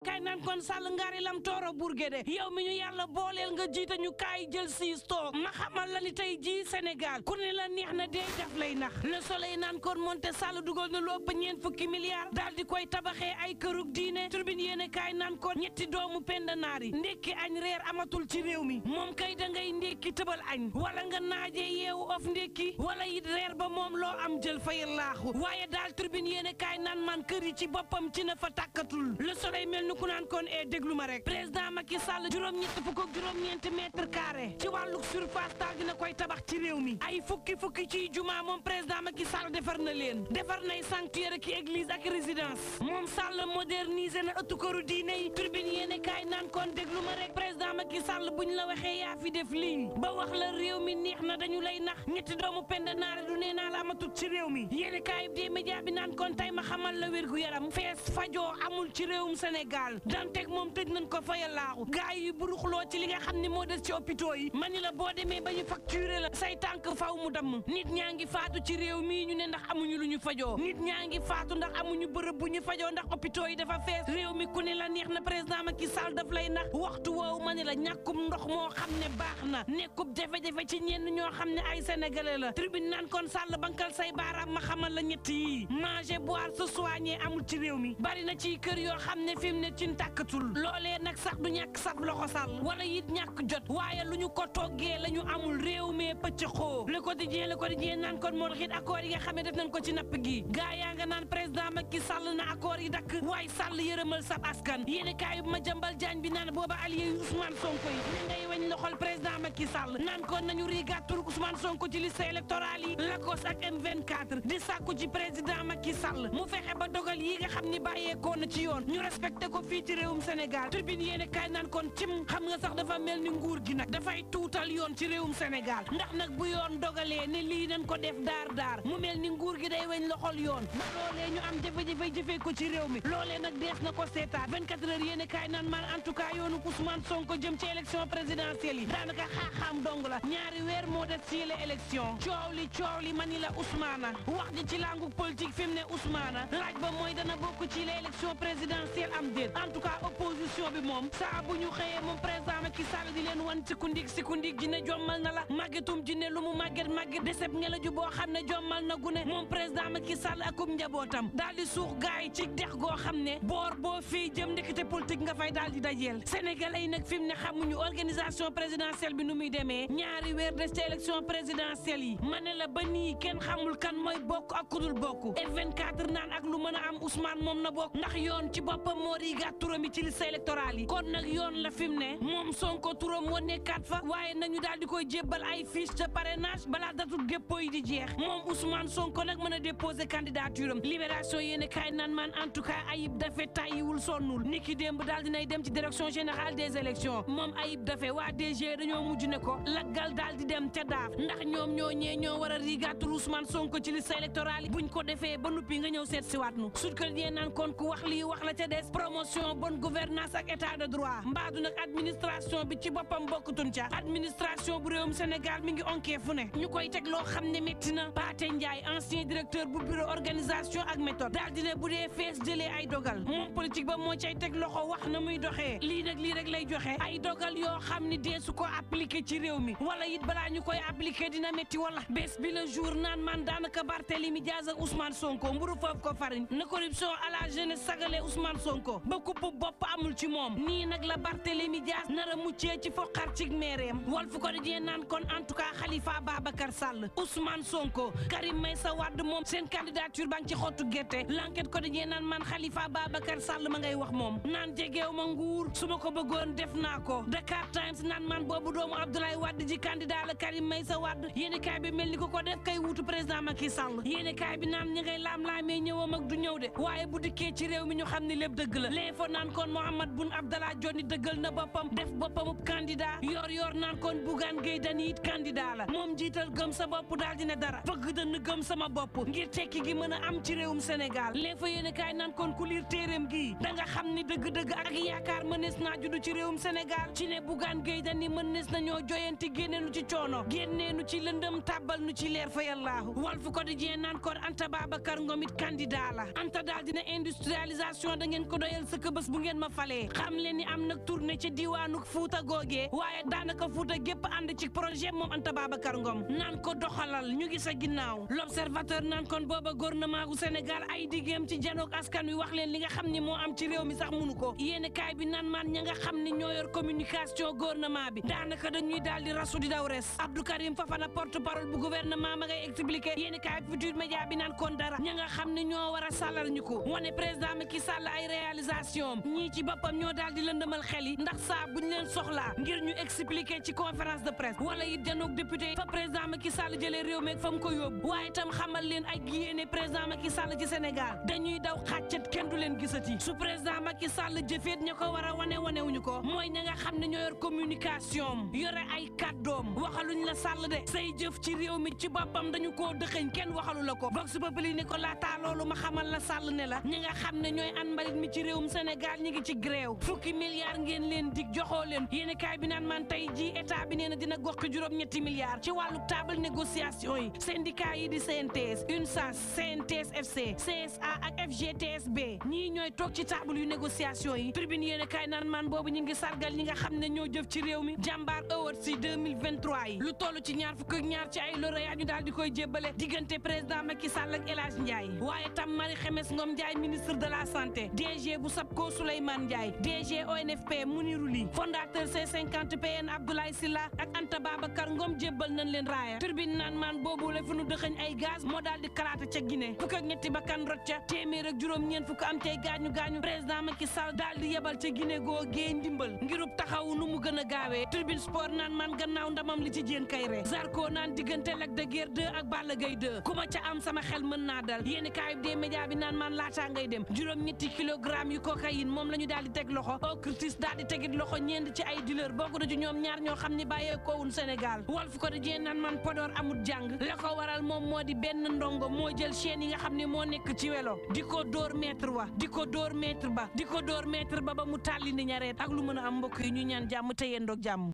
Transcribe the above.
kay naan kon Sall ngaari lam tooro Bourguédé yow mi ñu yàlla booleel nga jiite ñu kaay jël siis toog ma xamal la ni tey jii Sénégal ku ne la neex na dee daf lay nax Le Soleil naan kon moonte Sall dugal na lu ëpp ñeent fukki milliards daal di koy tabaxee ay kërug diine Tribune yéene kaay naan kon ñetti doomu pendanaar yi ndekki añ reer amatul ci réew mi moom kay da ngay ndekki tëbal añ wala nga naajee yeewu of ndekki wala it reer ba moom loo am jël fay laaxu waaye daal Tribune yéene kaay naan man kër yi ci boppam ci na fa tàkkatul Le Soleil mel ni ku naan kon déglu ma rek président Macky Sall juróom-ñett fukk ak juróom-ñeenti mètre carré ci wàllu surface daal dina koy tabax ci réew mi ay fukki ci juma moom président Macky Sall defar na leen defar nay sanctuaire ki église ak résidence moom Sall modernisé na ëttu këru diine yi Tribune yéene kaay naan kon déglu ma rek président Macky Sall buñ la waxee yaa fi def lii ba wax la réew mi neex na dañu lay nax ñetti doomu penda naare du nee naa la amatut ci réew mi yéene kaay bi média bi naan kon tey ma xamal la wér gu yaram fees fajoo amul ci réewum Sénégal Dantec moom tëj nañ ko faya laaxu gaay yi buruxloo ci li nga xam ne moo des ci hôpitaux yi mani la boo demee ba ñu facturé la say tànk faw mu damm nit ñaa ngi faatu ci réew mii ñu ne ndax amuñu lu ñu fajoo nit ñaa ngi faatu ndax amuñu bërëb bu ñu fajoo ndax hôpitaux yi dafa fees réew mi ku ne la neex na président Macky Sall daf lay nax waxtu woowu mani la ñàkkum ndox moo xam ne baax na nekkub jafe-jafe ci ñenn ñoo xam ne ay sénégalais la Tribune naan kon Sall bankal say baaraam ma xamal la ñett yi manger boire se soigner amul ci réew mi bari na ci kër yoo xam ne fi mu ne ci tàkkatul loolee nag sax du ñàkk sax loxo Sall wala it ñàkk jot waaye lu ñu ko toggee la ñu amul réew mee pëcc xoo Le Quotidien naan kon moo tax it accord yi nga xam ne def nañ ko ci napp gi gaa yaa nga naan président Macky Sall na accord yi dakk waaye Sall yërëmal sab askan yéene kaay ma jambal jaañ bi naan booba allié yu Ousmane Sonko yi ne ngay weñ loxol président Macky Sall naan kon nañu riigaatul Ousmane Sonko ci liste électorale yi Lakos ak M24 di sàkku ci président Macky Sall mu fexe ba dogal yi nga xam ni bàyyeekoo na ci yoon ñu respecté ko fii ci réewum Sénégal Tribune yéene kaay naan kon cim xam nga sax dafa mel ni nguur gi nag dafay tuutal yoon ci réewum Sénégal ndax nag bu yoon dogalee ne lii nañ ko def daar mu mel ni nguur gi day weñ loxol yoon ba loolee ñu am jafe-jafe jëfee ko ci réew mi loolee nag dees na ko seetaat 24 heures yéene kaay naan man en tout cas yoonu Ousmane Sonko jëm ci élection présidentielle yi daanaka xaaxaam dong la ñaari weer moo des ci les élections coow li mani la Ousmane wax ji ci langu politique fi mu ne Ousmane laaj ba mooy dana bokk ci les élections présidentielles am déet en tout cas opposition bi moom saa bu ñu xëyee moom président Macky Sall di leen wan si kundik ji ne jommal na la màggetum ji ne lu mu màgget deseb ngelaju boo xam ne jommal na gune moom président Macky Sall akum njabootam daal di suux gaay ci dex goo xam ne boor boo fii jëm ndekete politique nga fay daal di dajeel sénégalais yi nag fi mu ne xamuñu organisation présidentielle bi nu muy demee ñaari weer des ci élection présidentielle yi ma ne la ba nii kenn xamul kan mooy bokk ak kudul bokk F24 naan ak lu mën a am Ousmane moom na bokk ndax yoon ci boppam moo riigaat turam yi ci liste électorale yi kon nag yoon la fi mu ne moom Sonko turam wa nekkaat fa waaye nañu daal di koy jébbal ay fiche de parrainage balaa datu dépôt yi di jeex moom Ousmane Sonko nag mën a déposer candidature am libération yéene kaay naan man en tout cas Ayib Daffé tàyyiwul sonnul niki démb daal dinay dem ci direction générale des élections moom Ayib Daffé waa DG dañoo mujj ne ko laggal daal di dem ca daaf ndax ñoom ñoo war a riigaatul Ousmane Sonko ci liste électorale yi buñ ko defee ba nuppi nga ñëw seet si waat nu Sud Quotidien naan kon ku wax lii wax la ca des promotion bonne gouvernance ak état de droit mbaadu nag administration bi ci boppam bokkutun ca administration bu réewum Sénégal mi ngi onkee fu ne ñu koy teg loo xam ne métti na Pathé Ndiaye ancien directeur bu bureau organisation ak méthode daal di ne bu dee fees jëlee ay dogal moom politique ba moo cay teg loxo wax na muy doxee lii rek lay joxe ay dogal yoo xam ni dee su ko appliqué ci réew mi wala it balaa ñu koy appliqué dina métti wala bés bi le jour naan man daanaka Barthélémy Diaz ak Ousmane Sonko mburu foofu ko fariñ na corruption à la jeunesse sagale Ousmane Sonko ba kupp bopp amul ci moom nii nag la Barthélémy Diaz nar a muccee ci foqar ci meereem Walf Quotidien naan kon en tout cas Khalifa Babacar Sall Ousmane Sonko Karim Meïssa Wade moom seen candidature baa ngi ci xottu gerte L'Enquête Quotidien naan man Khalifa Babacar Sall ma ngay wax moom naan jegeew ma nguur su ma ko bëggoon def naa ko Dakar Times naan man boobu doomu Abdoulaye Wade ji candidat la Karim Meïssa Wade yéeni kaay bi mel ni ko def kay wuutu président Macky Sall yéeni kaay bi naan ñi ngay laam-laamee ñëwam ak du ñëw de waaye bu dikkee ci réew mi ñu xam ne lépp dëgg la L'Info naan kon Mahammed Boun Abdallah Dionne dëggal na boppam def boppamub candidat yor naan kon Bougane Gueye Dany it candidat la moom jiital gëm sa bopp daal dina dara bëgg dënn gëm sama bopp ngir tekki gi mën a am ci réewum Sénégal L'Info yéeni kaay naan kon ku liir téeréem gi da nga xam ni dëgg-dëgg ak yaakaar mënees naa juddu ci réewum Sénégal ci ne Bougane Gueye Dany mënees nañoo joyanti génneenu ci coono génneenu ci lëndëm tàbbal nu ci leer fa yàllaahu Walf Quotidien naan kon Anta Babacar Ngom it candidat la Anta daal dina industrialisation da ngeen ko doyal sëkk bés bu ngeen ma fale falee xam leen ni am nag tournée ci diwaanu Fuuta googee waaye daanaka Fuuta gépp ànd ci projet moom Anta Babacar Ngom naan ko doxalal ñu ngi sa ginnaaw l'observateur naan kon booba gouvernement gu Sénégal ay diggeem ci janook askan wi wax leen li nga xam ni moo am ci réew mi sax munu ko yéen kaay bi naan maan ña nga xam ni ñoo yor communication gouvernement bi daanaka dañuy daal di rasu di daw res Abdou Karim Fafana porte parole bu gouvernement ma ngay expliqué yéen kaay Futurs Médias bi naan kon dara ña nga xam ne ñoo war a sàllal ñu ko wane président Macky Sall ay réalisation ñii ci boppam ñoo daal di lëndëmal xel yi ndax saa buñ leen soxlaa ngir ñu expliqué ci conférence de presse wala it janook député fa président Macky Sall jëlee réew meeg fa mu ko yóbbu waaye itam xamal leen ay yéene président Macky Sall ci Sénégal dañuy daw xàccet kenn du leen gisati su président Macky Sall jëfeet ña ko war a wanewuñu ko mooy ña nga xam ne ñoo yor communication yore ay kàddoom waxaluñ la Sall de say jëf ci réew mi ci boppam dañu koo dëxëñ kenn waxalu la ko Vox Populi ni ko laataa loolu ma xamal la Sall ne la ñi nga xam ne ñooy an mbalit mi ci réewum Sénégal ñi ngi ci gréew fukki milliards ngeen leen dig joxoo leen yéeni kaay bi naan man tey ji état bi nee na dina gox juróom-ñetti milliards ci wàllu table négociation yi syndicat yi di CNTS UNSAS CNTS FC CSA ak FGTSB ñii ñooy toog ci table yu négociation yi tribune yéeni kaay naan man boobu ñu ngi sargal ñi nga xam ne ñoo jëf ci réew mi jàmbaar awards si 2023 yi lu toll ci ñaar fukk ak ñaar ci ay lauréat ñu daal di koy jébbale diggante président Macky Sall ak El Hadj Ndiaye waaye tam Marie Khemesse Ngom Ndiaye ministre de la santé DG bu SAPCO Souleymane Ndiaye DG ONFP Mounirou Ly fondateur C50 PN Abdoulaye Sylla ak Anta Babacar Ngom jébbal nañ leen raaya turbine naan maan boobu la fu nu dëxëñ ay gaz moo daal di kalaata ca Guinée fukk ak ñetti bakkan rot ca téeméer ak juróom-ñeent fukk am cay gaañu président Macky Sall daal di yebal ca Guinée googee ndimbal ngirub taxawu nu mu gën a gaawee turbine sport naan man gannaaw ndamam li ci jéen kay re Zarko naan diggante Lac de Guiers 2 ak Balla Gaye 2 ku ma ca am sama xel mën naa dal yéeni kaayub dee média bi naan man laataa ngay dem juróom-ñetti kilogramme yu cocaïne moom la ñu daal di teg loxo OCRTIS daal di tegit loxo ñeent ci ay dealer bokk na ci ñoom ñaar ñoo xam ni bàyyee koowun Sénégal Walf Quotidien naan man Podor amut jàng la ko waral moom moo di benn ndongo moo jël chaîne yi nga xam ne moo nekk ci welo di ko dóor maître wa di ko dóor maître ba di ko dóor maître ba mu tàlli ni ñareet ak lu mën a am mbokk yi ñu ñaan jàmm te yendoog jàmm